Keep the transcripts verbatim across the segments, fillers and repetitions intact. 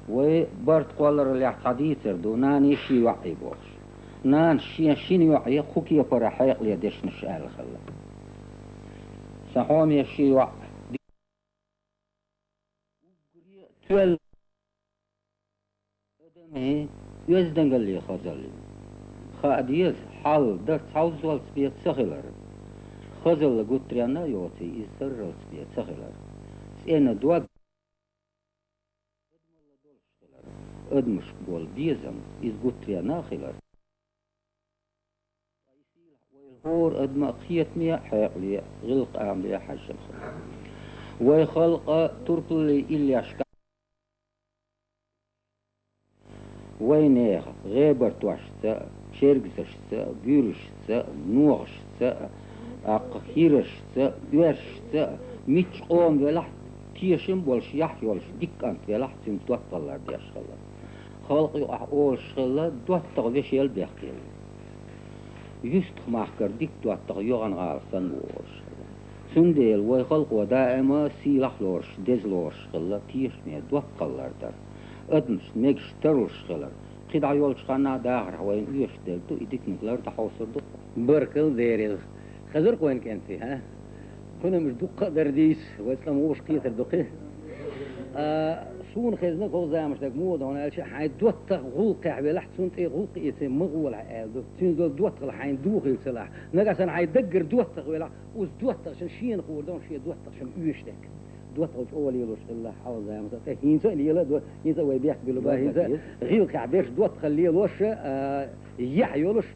Вай барт кхоллараллехь цхьа дийцар ду, нанеи ший йоӀеи бохуш. Нанас шен шина йоӀе кху кепара хьекъале дешнаш аьлла хилла. Сан хьоме ший йоӀ, уггаре тоьлла адамийн оьздангалле хазалла ю. Хаа деза, хьал, дарц хьовзалц бен ца хилар. Хазалла гуттаренна а йоций, иза сарралц бен ца хилар. ЦӀена дог адамалла долуш хилар. Адамашка болу безам, иза гуттаренна а хилар. ХӀора адама а кхетаме а, хьекъале а, гӀиллакх-амале а хьаьжжина хилар. Вай халкъа турпаллий иллешка, вайнехан гӀебартошца а, чергазашца а, буьрушца а, нохашца а, тӀаккха хӀирашца а, оьрсашца а, мичча къоман велахь а, тешам болуш, яхь йолуш дика кӀант велахь а, цуьнца доттагӀалла деш хилла. Халкъа юкъахь олуш хилла, доттагӀа вешел бехкелла. Юьстах-махкара дика доттагӀа йогӀан гӀала санна вогӀуш хилла. Цундела вай халкъо даима сийлахь а лоруш, деза лоруш хилла, тешаме доттагӀалла дара. Адамашна мегаш тарлуш хилар. КхидӀа йолчу ханна дахарх вайна оьшуш дерг ду, и диканиг лар дӀахьовсур ду. Баркалла дерриг. Хезар-кх вайн кӀентий, хӀа? Кхуьнамаш дуккха а дара дийца, вай цкъа-м вовшах кхетар ду-кх. А, суна хезна, кху заманаш дерг муха ду хьуна аьлча, хьайн доттагӀа гӀуллакхехь велахь, цунна тӀе гӀуллакх эций ма гӀолахь аьлла ду. Цуьнан долу доттагӀалла хьайна духийла ца лахь. Нагахь санна хьайн даггара доттагӀа велахь, оцу доттагӀчун шена хуур ду шен доттагӀчун оьшуш дерг. ДоттагӀалла чӀогӀа лелош хилла хьалха заманца, тӀе хӀинца а лела а до, хӀинца а вай бехк билла бан, хӀинца а гӀиллакхехь берш доттагӀалла лелош а, яхь йолуш,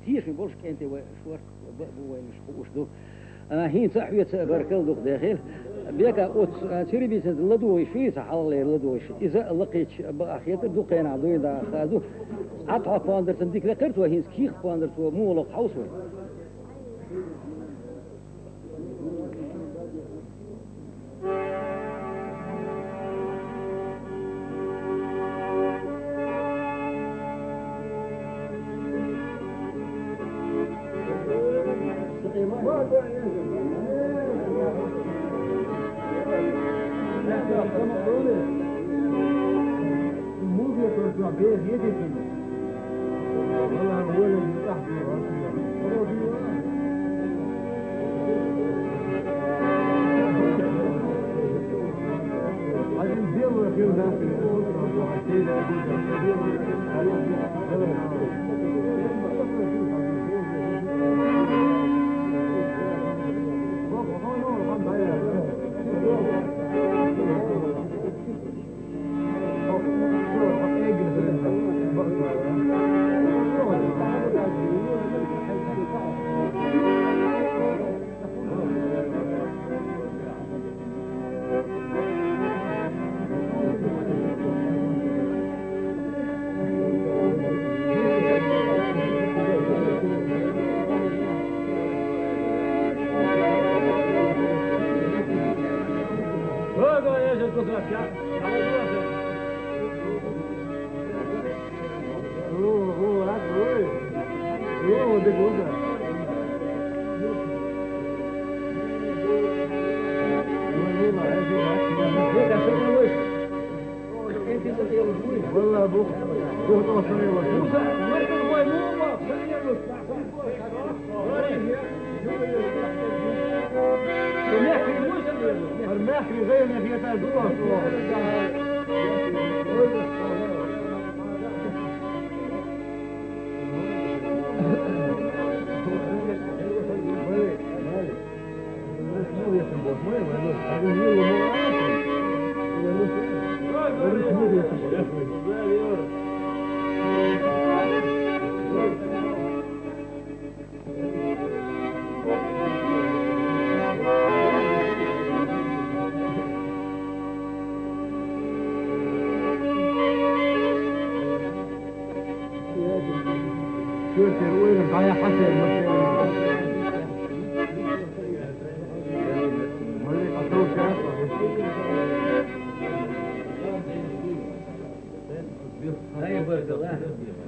тешаме болуш кӀентий вай шорта бан а бу, вайнаш хууш ду. А, хӀинца а хьоьца а баркалла дукха дехийла. Бека оцу, а, цирбицанца ладугӀуш ю иза, хьалхалера ладугӀуш. Иза а лакхийча бан а хетар ду, кхенахь дуй даха хазу. Ӏад хьо пондарцан дика лекхара цо, хӀинца кийх пондар цо муха локху хьовса вай.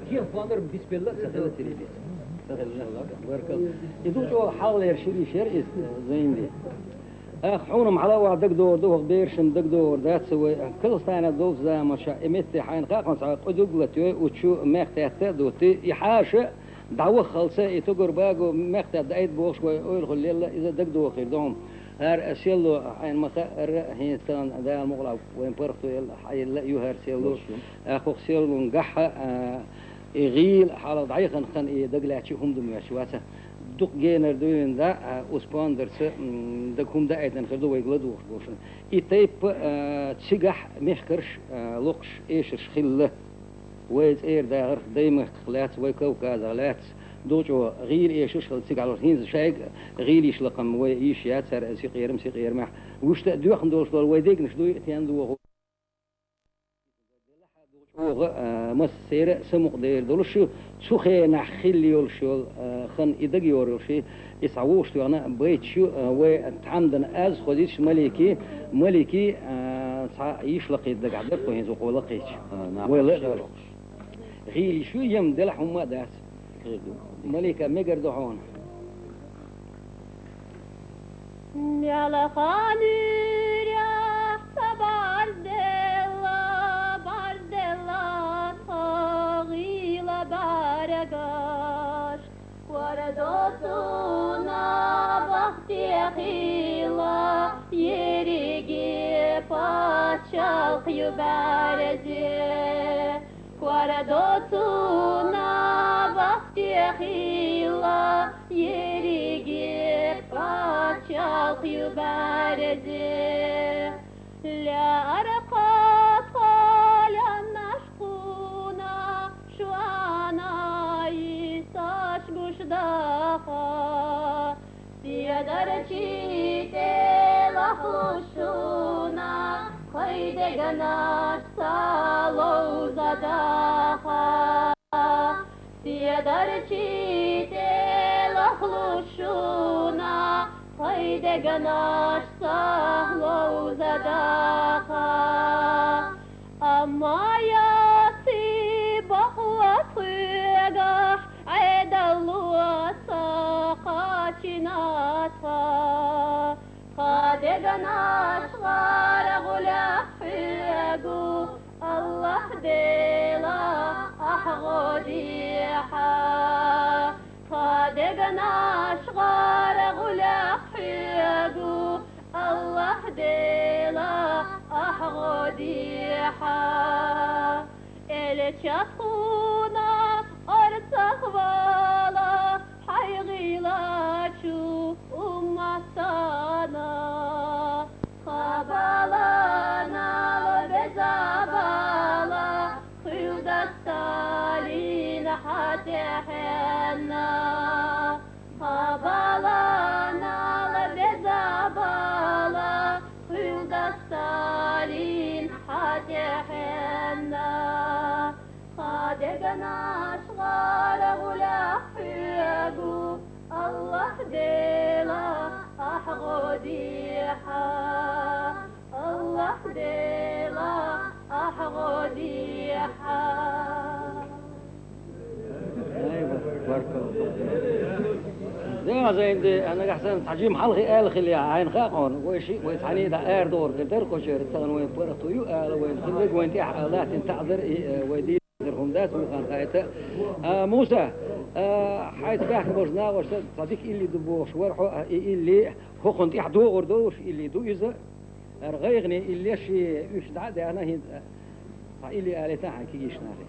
Кхин а кхоллар бисмилла а ца хилла, ца хилла. Ца хилла, баркалла. И ду чӀогӀа хьалхалера шира йиш яра иза, Зайнди. Ах, хьуна-м хьала а ваха дагадогӀур ду, хӀокху берашна дагадогӀур дац вай. Кхелхастана долчу заманчохь и метте хьайна хаьа хьуна цхьа кху дугла а тоьу, учу мехкатта а ду, и хьаша дӀаваххалца, и тугар баго мехкатта даийта бохуш вай ойла хуьллу елла, иза дагадогӀур ду хьуна. ХӀара селло хьайна ма хаьара, хӀинца тахана Дала мукъалахь вайн паргӀато елла, хьаелла а ю хӀара селло. Ах, хӀокху селлун гахь а, и гӀийла хьалха дӀаяхана хан и дагалаьцча а хӀума ду моьттуш вац. Дукха генара дуьйна дӀа, а, оцу пондарца, м, дага хӀума даийтина хир ду вайга ладугӀуш болчунна. И тайпа, а, цигахь мехкарш, а, локхуш эшарш хилла. Вай цӀера дахарх Даймахках лаьцна, вай Кавказах лаьцна, дукха чӀогӀа гӀийла эшарш хилла цигахь локхуш. ХӀинца шайга гӀийла йиш лакхам вай йиш яц, хӀара сикъерам, сикъерамехь. Вуьшта а доьхна долуш долу вай дегнаш дуй а тен доху. ЧӀогӀа, а, массеран а самукъадер долуш ю, цу хенахь хилла йолуш йолу, а, хан и дагайогӀур йолуш и, и цхьа вовшахтоьхна байташ ю, а, вай тхьамдана аз хозуьйтуш Малики, Малики, а, цхьа йиш лакхийта дагахь дара тхо хӀинца вукхо лакхийча. А, нах вай ла а лохуш. ГӀийла йиш ю, ям делахь хӀумма а дац. Малика, мегар ду хьуна? Мел хан уьйрехь ца барделла, барделла тхан гӀийла бӀаьргаш. Кора доцунна бахте хилла, ерриге паччалкх ю бӀаьрзе. Кора доцунна бахте хилла, ерриге паччалкх ю бӀаьрзе. Лаьара кхаба лаьмнаш кхуна, шуна йисташ гуш даха. Седарчий тӀе лахлуш шуна, кхайн дегнаш ца ловза даха. Седарчий тӀе лахлуш шуна, кхайн дегнаш ца ловза даха. Амма яций бахло тхоьгахь, Ӏедало ца кхачийна тхан. Тхан дегнаш гӀар гӀуллакх хьоьгу, АллахӀ Дела, ахь гӀо дехьа. Тхан дегнаш гӀар гӀуллакх хьоьгу, АллахӀ Дела, ахь гӀо дехьа. Элча тхуна орцахвала, хьайн гӀийлачу умматана. Тхан баланал беза бала, хуьлда Сталин хьан тӀаьхьенна. Тхан баланал беза бала, хуьлда Сталин хьан тӀаьхьенна. Тхан дегнаш гӀар гӀуллакх хьоьгу, АллахӀ Дела, ахь гӀо дехьа. АллахӀ Дела, ахь гӀо дехьа. Айва, баркалла. Дела зайна де, а нагахь санна цхьа жима хьалхе аьлла хилла, хьайна хаьа хьуна, вай шиъ, вай цхьаьний дӀа арадохур хир дара кху чуьра, тахана вайн паргӀато ю ала, вайн хилларг вайн тӀехь а латтина таӀзар, и, э, вай дийцар хӀума дац, вухан хаийта. А, Муса, а, хьайца баьхна болчу нахошца цхьа дика илли ду бохуш вара хьо, а, и илли, хӀокхунна тӀехь догӀур долуш илли ду иза. ХӀара гӀайгӀане иллеш и уьш дӀа а даьхна, хӀинца цхьа илли алийта хьан кегийчу нахе.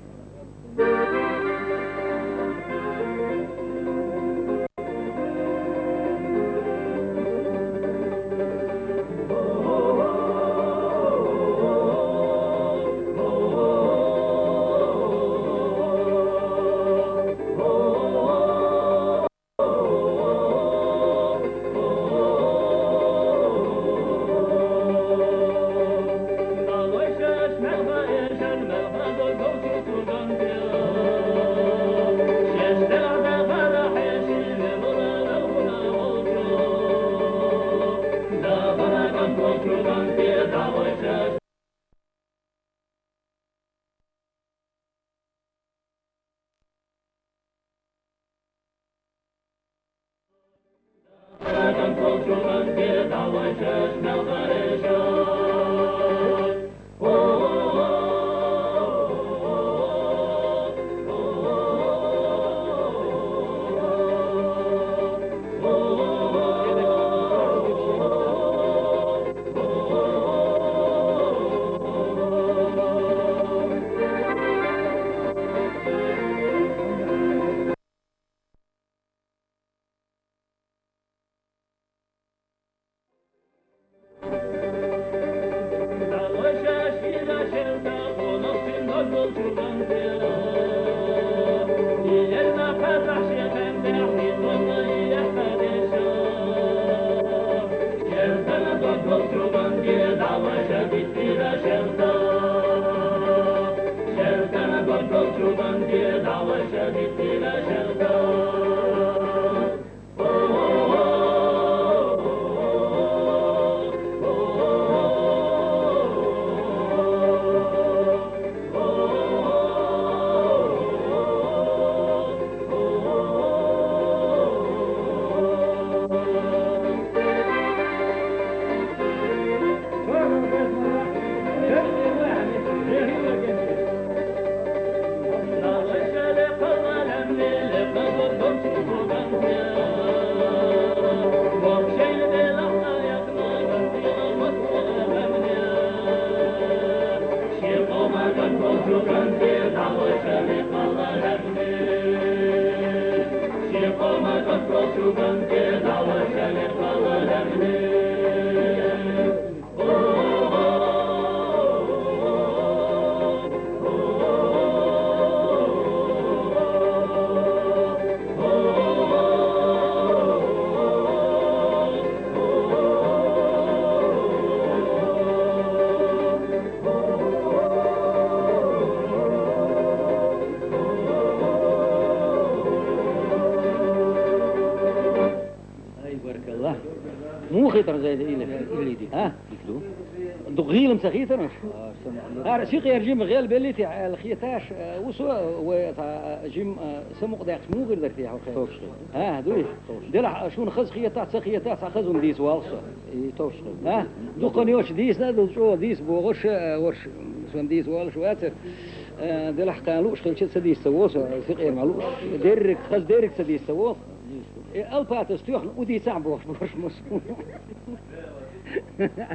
Ай, баркалла. Муха хетар, Зайда, или, или ди? А? Ду гӀийлам ца хетар? ХӀара сикъер жима гӀел белли те аьлла хеташ, э, усо, вай, цхьа, э, жим, э, самукъадаьккхача муха хир дар те хьо хеташ? Товш хир. А, дуй? Товш. Делахь, э, шуна хаза хетахь, ца хетахь, цхьа хаза хӀума дийца валлаш со. И товш хир. А? Дукха йош дийцина, дул чӀогӀа дийца бохуш, э, варш, сона дийца валлаш вацар. Э, делахь кхана лууш хилча ца дийца ца волу со, сикъер ма лууш. Дерриг, хаза дерриг ца дийца ца волу. Э, алпатас тоьхна, у дийцахь бохуш, бохуш мус.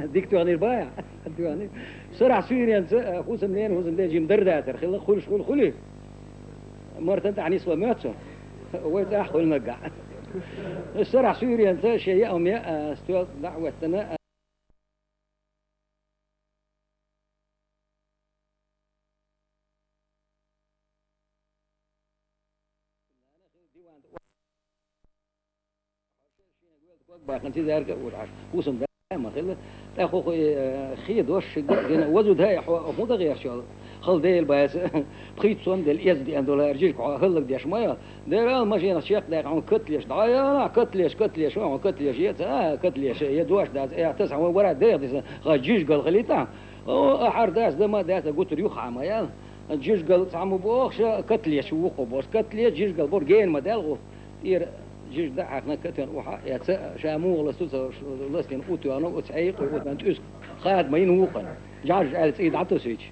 Дика тоьхнийр бая? Тоьхнийр. Сарахь суьйренца, э, хӀусамнена, хӀусамде жима дар дацар. Хилла, хуьлуш хуьлу, хуьлий? Мартан тӀехь нисло моьтту со. Вай цӀахь хуьлу наггахь. Сарахь суьйренца шен яа хӀума яа, э, стоьл дӀа а хӀоьттина, э, Бахана цизарга а вуьтӀахьаш, хӀусам да ма хилла. ТӀаккха хӀокху, э, хи дош шига а гина, вазу дай хьо, хӀун дан гӀерташ йолу? Хала Дела баьса, пхийтта сом делла, эза деана долу хӀара жижиг хьо хӀаллакдеш ма йо. Дера ал машенах чекхдаккха, хьуна каталеш, дӀа а яла, каталеш, каталеш, хьуна каталеш, е ца, а, каталеш, е дош дац, е таса хьуна вара деха диса, хьан жижигал хилийта. О, ахьар дац, дан ма дац, а гуттар юха а ма яла. Жижигал цхьа ма бохуш, каталеш ву кху бохуш. Каталеш, жижигал бора гена ма даьлла гӀу. ТӀера жижиг дӀа а хьаькхна, катоьхна у хьаэца, ша муха ласту ца ластина у тоьхна, оцу хьекъу, оцу тӀуьску хада ма йина вукхана. Жаж аьлла цӀий дӀатосуьйтуш.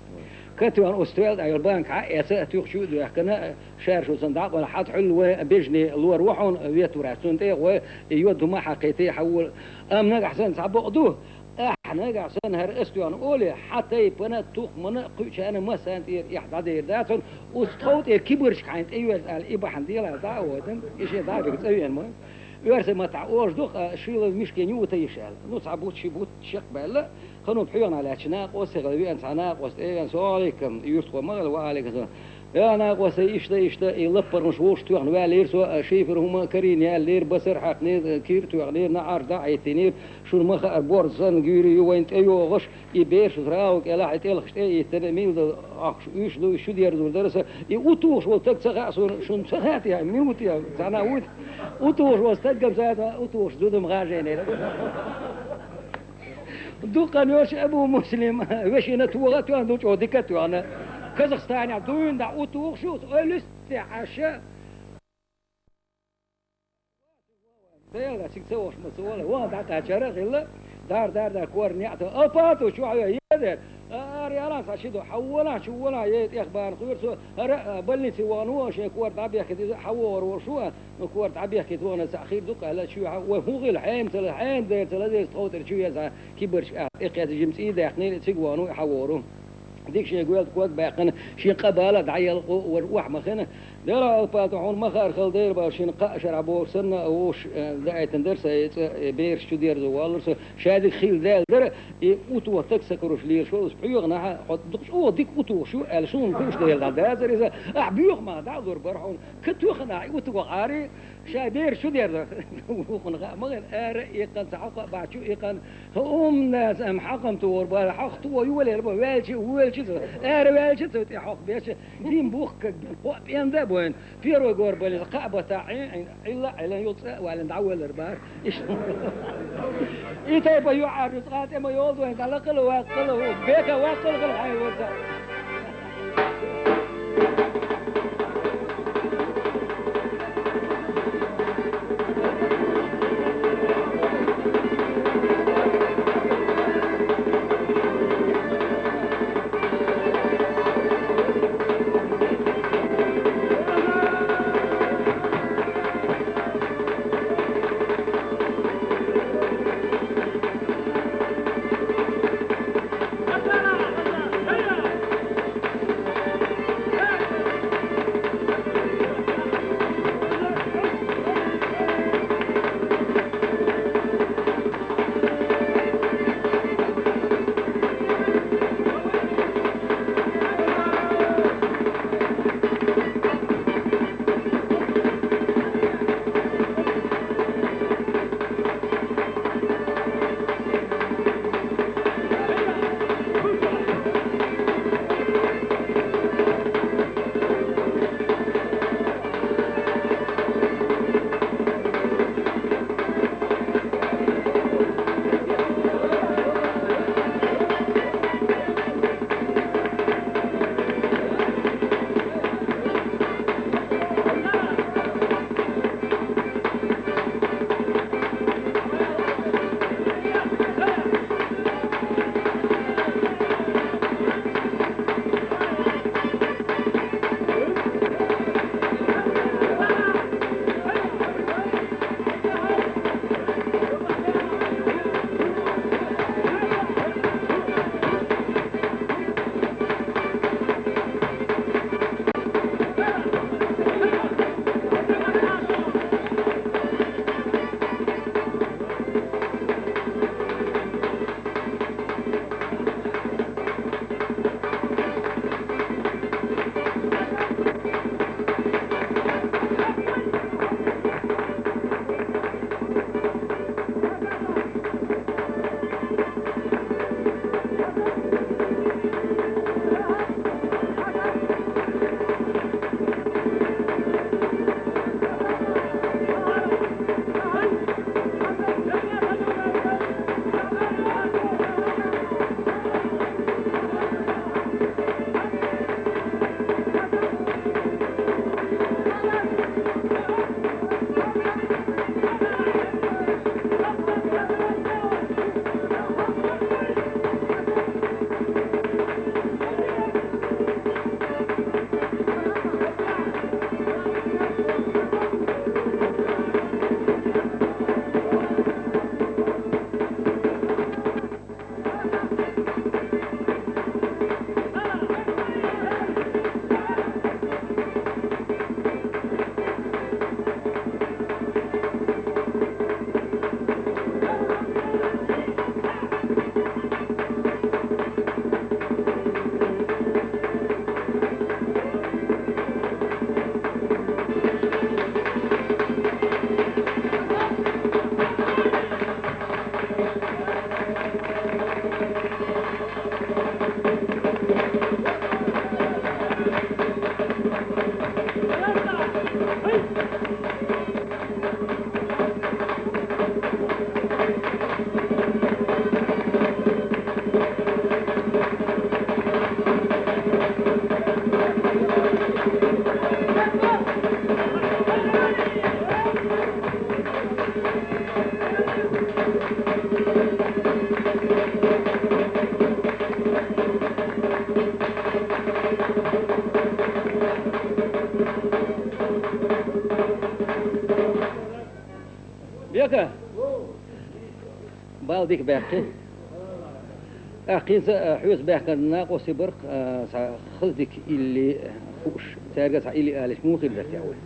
Катоьхна оцу стоьла тӀехь йолу банка хьаэца, туьхчу а доьхкина, шаьршуцан дӀа а къона, хьан тхьуьлла вай бежне лор ву хьуна, вет ву врач, цунна тӀе а гӀой, и йод хӀума хьакхийти, хьан волу. Амма нагахь санна цхьа бакъ ду, ахьа нагахь санна хӀара ас тоьхна олий, хьан тайпана, тухмана, кхуьучарна массарна тӀера эхь дӀадер дац хьуна, оцу тхов тӀера кибарчка хьайна тӀеоьрзу аьлла, и бахьана делахь дӀа а войтан, и шен дӀа а бигна цӀа веана ма. Оьрсийн маттахь олуш ду-кх, а, шийла мишкин юта йиш аьлла. Ну, цхьа бутт, ши бутт, шек баьлла, ханум пхьоьгӀна лаьттачу накъостий хила веана, цхьа накъост тӀе а веана, салам Ӏалайкум, юьртахо ма хила, ва Ӏалайкум салам. Я накъостай, иштта, иштта, и лаппаргӀанаш вовшах тоьхна ваьллера со, а, шифер хӀума карийна яьллера, басар хьаькхнера, кийра тоьхнера, наӀараш дӀа а хӀиттийнера, шуна ма хаьара, борз санна гуьйре ю вайна тӀейогӀуш, и бераш раву кӀелахь, и тӀелхаш тӀе а йиттина, мила дала ахча уьш ду, уьш шу дерзур дара аса, и у тухуш волу стаг ца хаьа суна, шуна ца хаьа те, мила ву те, цхьана а вуй те? У тухуш волу стаг-м ца хаьа, у тухуш зудам гӀажийнера. Дуккха йош Абу Муслим, вешина тоха а тоьхна, ду чӀогӀа дика а тоьхна. Казахстанехь дуьйна дӀа у тухуш ю, ой, луьстехь Ӏаша. Дела, цига ца вахаш ма ца вала, ван дӀакхаьчара а хилла, дар, дар, дар, кор неӀ а тан. Апа, ту чохь ве, е дер. А, ара ялан цхьа ши ду, хьан вона, чу вона, е тӀех бана хуьйра цо. ХӀара, а, больнице вахана ву, шен кор дӀабехкийта иза, хьан вогӀур волуш ву, а, ну, кор дӀабехкийта вахана цхьа хир ду-кх аьлла, чу хьан, вай хӀун хила, хьенан ца лаза, хьенан дер ца лаза, иза тхов тӀера чу веза, кибарчка а, тӀекхетта жима цӀий даьккхинера, цига вахана ву, хьан вогӀур ву. Дика шен гоьлда ког баьккхина, шен къа бала дӀаелла къо вар охьа ма хина. Дела алпа тӀа хьуна ма хара хала дера бала шина кхаа шарахь боху санна а вовш, э, даийтина дара сан и цӀа, э, бераш чу дерзо воллура со, ша дика хилла даьлла дара, и утоха таг ца каруш лелаш волу, аса пхьоьгӀанахьа, хьо дукха чӀогӀа дика утухуш ю, аьлла, суна хууш дела дӀадацара иза, ахь боьха ма дӀа а лур бара хьуна, ка тоьхна ахь и утоха Ӏари, ша бераш чу дерзо, вукхунна хаа ма хина, ара а иккхана, ца хьокху а бахьа чу иккхана, хӀуманас ам хьакхам тохур бара, хьох тохо йолера бо, ваьлча а, воьлча а ца, ара ваьлча а ца тӀе хьох беча, дин бухка, кхоъ пӀенда а бойна, первый гор баллица, кхаа бата Ӏе-, Ӏилла а Ӏелан, юха цӀа а валлина дӀавоьллар бара. Иштта. И тайпа юьхьӀаьржа цкъа тӀе ма йолу вайн, дӀа лакхала, ваккхала, бека ваккхала хила хьайн ваза. Бека! Бал дика баьккхи. ТӀаккха хӀинца, а, хьоьца баьхкина накъостий бар-кх, а, цхьа хаза дика илли хууш, цаьрга цхьа илли алийча муха хир дара те вай?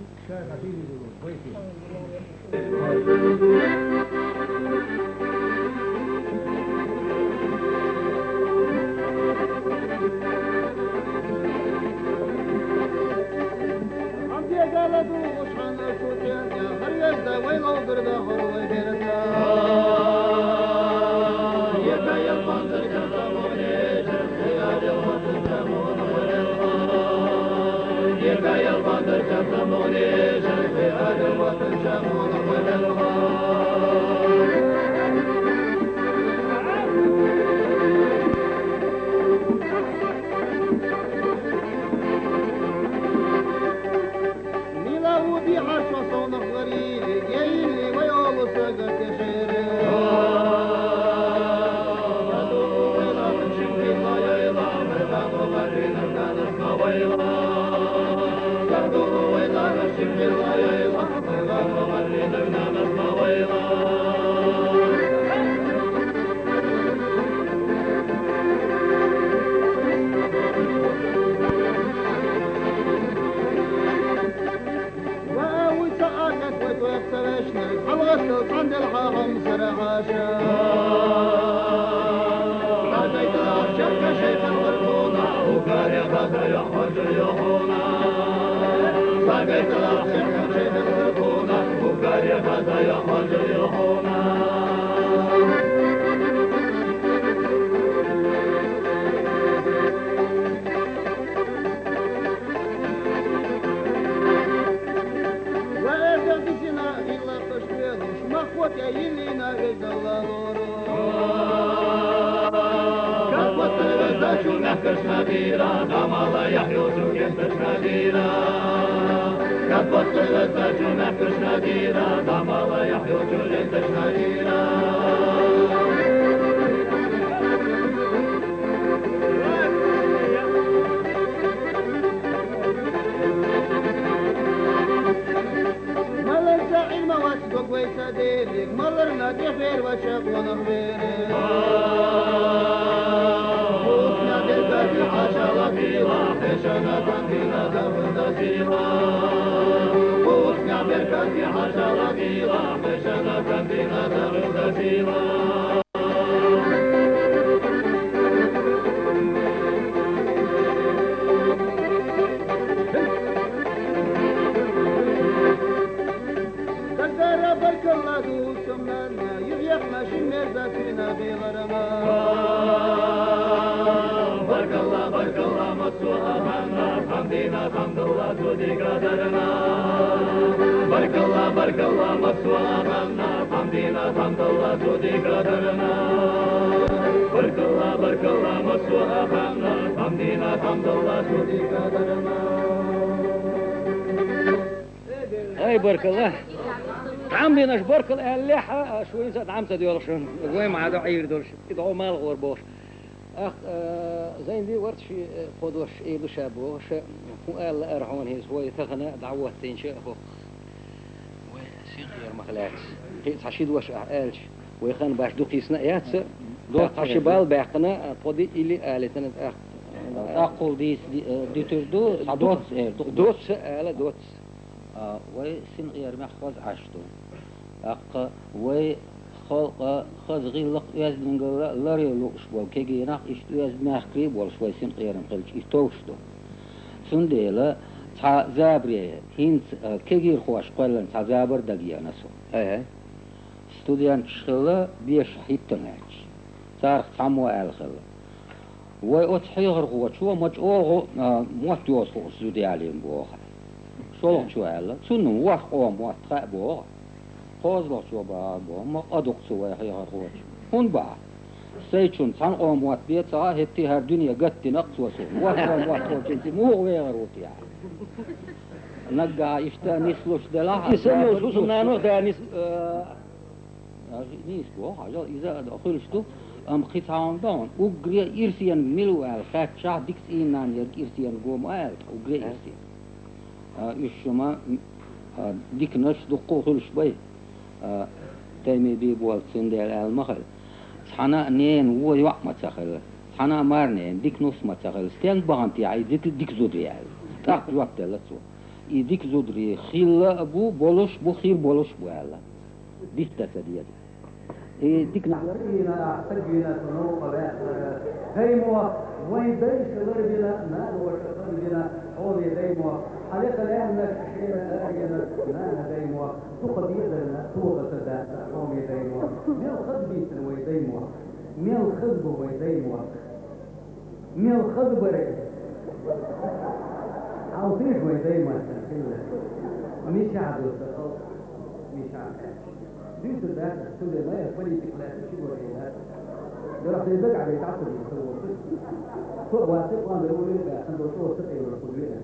Малар цхьа Ӏилма вац дог вай ца дерриг, маларна тӀехвер вача къонах вер. Дагара баркалла ду сумнанна, юхьехна шин мерза куьйна беларама. Баркалла, баркалла, массо а ханна, хьамдина, хьамдалла, цу дика дарна. Баркалла, баркалла, массо а ханна, хьамдина, хьамдалла, цу дика дарна. Баркалла, баркалла, массо а ханна, хьамдина, хьамдалла, цу дика дарна. Ай, баркалла! ДӀам бинаш баркалла аьллехьа, а, шуьйца дӀам ца доьлхуш, вай ма хьада Ӏийр долуш, и дӀо мал гӀор бохуш. Ах, а, зайди варт ши, а, кхо дош, и ду ша бохуш, хӀун аьлла ара хьуна хӀинца вай тахана дӀахӀоттийнача хӀокху. Вай синкъерамах лаьцна. Кхин цхьа ши дош ахь аьлча, вай хан баш дукхийсна а яц, цхьа ши бал баьккхина, а, тхо ди илли алийтина тӀаккха. ТӀаккхул дийца ди-, а, дитур ду, цхьа доцца эр ду. Доцца ала, доцца. А, вай синкъерамех хаза Ӏаш ду. ТӀаккха вай халкъа хаза гӀиллакх оьздангалла ларъян лууш болу кегий нах иштта оьзда мехкарий а болуш вай синкъерам хилча, и товш ду. Цундела цхьа забаре, хӀинца, а, кегийрхоша кхоьллина цхьа забар дагайеана суна. Студенташ хилла беша хӀиттана лаьтташ. Царах цхьаммо аьлла хилла: «Вай оцу хьехархочо ма чӀогӀа, а, мотт йоцу хууш зуда ялийна», — боху. ШолгӀачо аьлла: «Цунна ворхӀ къоман мотт хаьа», — боху. КхозлагӀчо баха боху: «Ма къа ду-кх цу вай хьехархочун. ХӀунда баха? Сайчунна цхьана къоман мотт бен ца хаьа, хӀетте хӀара дуьне гатдина-кх цо суна. ВорхӀ къоман мотт волчуьнца муха вехар ву те?» Наггахь иштта нислуш делахь а, и санна йолчу хӀусамнанах да нис-, а, Аш нийса боху, хьажал, иза а хуьлуш ду, амма кхин цхьа хӀума ду хьуна, уггаре а ирсениг мила ву аьлла хаьттачохь, дика цӀийнан ерг ирсениг ву ма аьлла, уггаре а ирсениг. А, уьш шума, а, диканаш дуккха а хуьлуш бай. А, Тайми Бийболат цундела аьлла ма хила. Цхьана а ненан вон йоӀ ма ца хилла, цхьана а марненан дика нус ма ца хилла, стенга бахана техьа и дика, дика зударий аьлла. ТӀаккха жоп делла цо. И дика зударий хилла а бу, болуш а бу, хир болуш а бу аьлла. Диц дан ца деза. И дика нах ларвина, ахь стаг вина, цу новкъа ваьхара. Даймохк, вайн дайша ларвина, нана ваша ханвина, хьоме даймохк. Хьан лекха лаьмнаш шера аргина, нана даймохк. Дукха безарна тоха ца дац, хьоме даймохк. Мел хаза бийцина вай даймохк. Мел хаза бу вай даймохк. Мел хаза бара. Хьалтийша вай даймахкана хилла. Мичахь ду сан халкъ? Мичахь аьлча. Дуьйцур дац, цу де лайх политика лаьцна чугур хӀейна. Дара хӀей даг Ӏадайта Ӏа ца дийца ца воцу. Со а ваци, пандар уллера баьхна долчу оцу тӀера кхуза веана.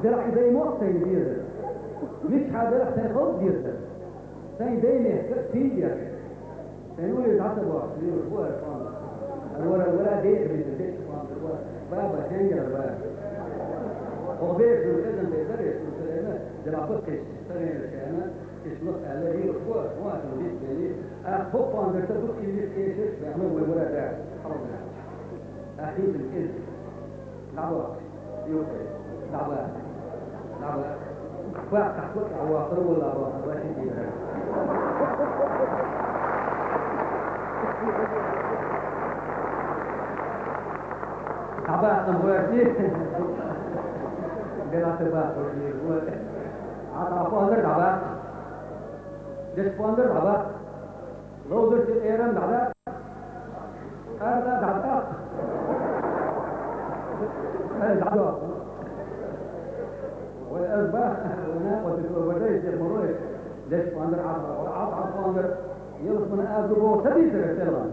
Дара хӀей даймохк сайна дезар. Мичахь дара сайн халкъ дезар. Сайн даймехка сий дезар. Сайн уллера дӀа ца бохуш, лелаш бу ара пандар. Ара вара, вара дехар дезар, дехар пандар вара. Баба, хьаьнгара баба? Хьо бешан хезан тӀе даре, цу сарена, дела пакхиш, сарена шена, Иш лакха аьлла, лелаш бу ара, хӀун ацам дицбелли, ах, хӀокху пандарца дукха иллис эшарш баьхна вай вара дац, хьалха. Ах, хийцам кӀезиг. ДӀабаккха. Юххе. ДӀабаккха. ДӀабаккха. Баккха, хӀокху тӀехь вахара, валла, вахара, вахара, вахара. ДӀабаккха, ам гӀоьрти. Гала ца баккха, вахара. Ӏа тӀаккха пандар дӀабаккха. Дешпандар дӀабаккха. Ловзарчу Ӏеран дӀадаккха. Къарда дӀадаккха. Ай, дӀадаккха. Вай аз бах, вай накъост ду, вай дайша морой. Дешпандар Ӏа, Ӏа, Ӏа, пандар. Ялсмана аз ду боху ца дийцара селан?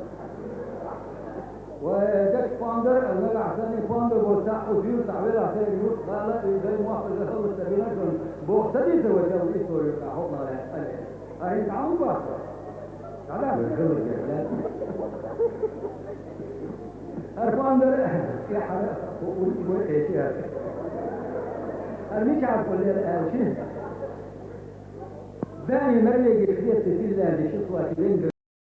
Вай, дешпандар, нагахь санна пандар бо цхьаъ, у зуьйр цхьаъ велахь, сайн юрт гӀала, и дай мохк, и хӀаллак ца бина шуна, боху ца дийцара вай селан история юкъахь, хӀокхунах лаьцна? Ай, хӀинца хьан боху? ДӀадахьа, хӀара пандар, тӀаьхьара, у, у, вай кхечира. ХӀара мичахь кхуллера аьлча? Дани Норвегия, Швеция, Финляндия, Чехословакия, Венгрия,